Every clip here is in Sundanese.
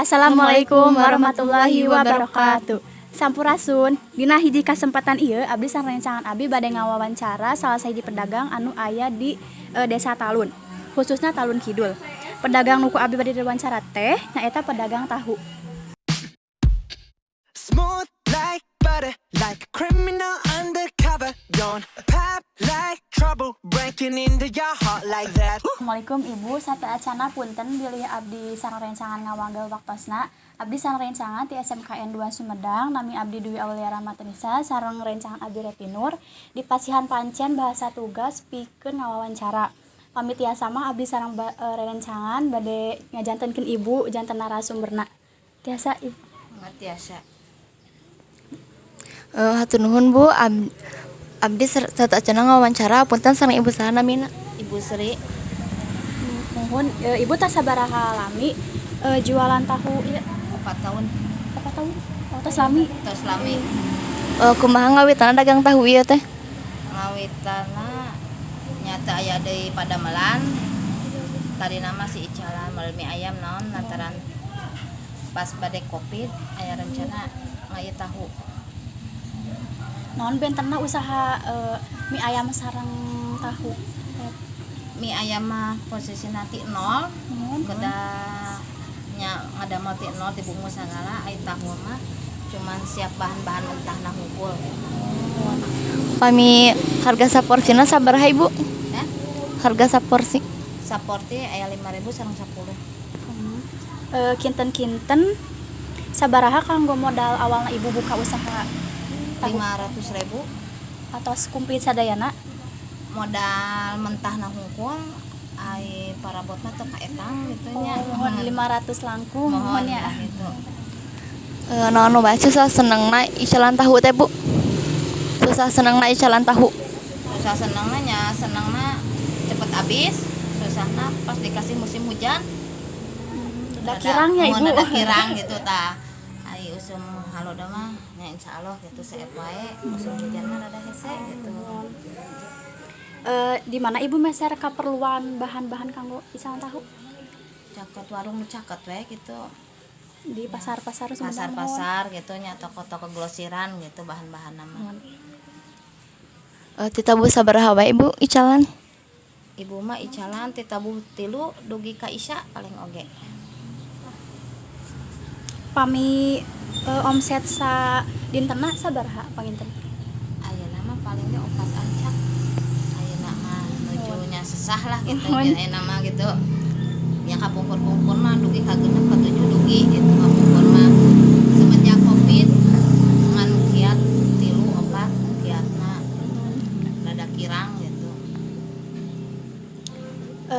Assalamualaikum warahmatullahi wabarakatuh. Sampurasun. Dina hiji kesempatan ieu abdi sareng rencangan abdi bade ngawawancara salah sahiji pedagang anu aya di Desa Talun, khususnya Talun Kidul. Pedagang nu ku abdi bade diwawancara teh nyaeta pedagang tahu. Smooth like butter, like a criminal undercover. Don't pop like trouble, breaking into your heart like that. Assalamualaikum, Ibu, sateuacana punten bilih abdi sareng rencangan ngawanggel waktosna. Abdi sareng rencangan ti SMKN 2 Sumedang, nami abdi Dwi Aulia Rahmatunisa sareng rencangan abdi Repinur dipasihan pancen bahasa tugas pikeun ngawawancara. Pami tiasa mah abdi sareng rencangan bade ngajantenkeun Ibu janten narasumberna. Tiasa, Ibu? Nggak tiasa. Hatur nuhun, Bu. Abdi sateuacana ngawawancara, punten, sareng Ibu saha namina? Ibu Sri. Muhun, Ibu tos sabaraha lami jualan tahu ieu? 4 tahun. 4 tahun? Oh, tos lami. Tos lami. Kumaha ngawitanna dagang tahu ieu teh? Ngawitana nya teu aya deui padamelan. Tadina mah si icalan model mie ayam naon, lantaran pas bade Covid aya rencana ngaieu tahu. Naon bentenna usaha mie ayam sareng tahu? Mie ayam mah posisi nanti nol. Muhun. Kedah nya ngadamel ti nol, ti bumbu sagala. Ai tahu mah cuman siap bahan-bahan mentahna hungkul. Pami harga saporsina sabaraha, Ibu? Ya? Harga saporsi. Saporsi aya 5000 sareng 10. Kinten-kinten sabaraha kanggo modal awalna Ibu buka usaha tahu? 500.000. Atau komplit sadayana? Modal mentahna hungkul, ai parabotna teu kaetang gitu nya. Oh, muhun, 500 langkung. Muhun. Muhun ya. Lah gitu. Naon wae susah senengna icalan tahu teh, Bu? Susah senengna icalan tahu. Susah senengna nya senengna cepet habis, susahna pas dikasih musim hujan. Udah kirangnya, Mun Ibu. Ada kirang gitu tah. Ai usum halodo mah nya insyaallah gitu seep wae, musim hujan mah rada hese gitu. Di mana Ibu meser keperluan bahan-bahan kanggo icalan tahu? Caket warung nu caket we gitu. Di pasar-pasar Sumedang, muhun. Pasar-pasar gitu nya, toko-toko grosiran gitu bahan-bahan mah. Muhun. Titabuh sabaraha wae, Ibu, icalan? Ibu mah icalan titabuh 3 dugi ka isya paling oge. Pami omset sa dintenna sabaraha panginten? Ayeuna mah paling ge opat ancak ayeuna mah, nuju nya sesah lah gitu. Muhun. Ayeuna mah gitu ya, kapungkur-pungkur mah dugi ka 6, ka 7 dugi gitu kapungkur mah. Semenjak Covid ngan kiat 3, 4 kiatna rada kirang gitu.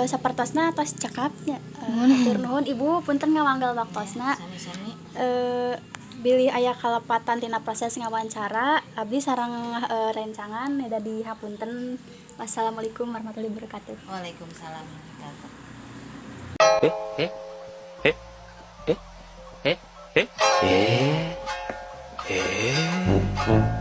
Sapertosna tos cekap nya. Hatur nuhun, Ibu, punten ngawanggal waktosna. Sami-sami. Bilih aya kalepatan tina proses ngawancara, abdi sareng rencangan neda dihapunten. Wassalamualaikum warahmatullahi wabarakatuh. Waalaikumsalam warahmatullahi. Eh, eh, eh, eh, eh, eh, eh, eh.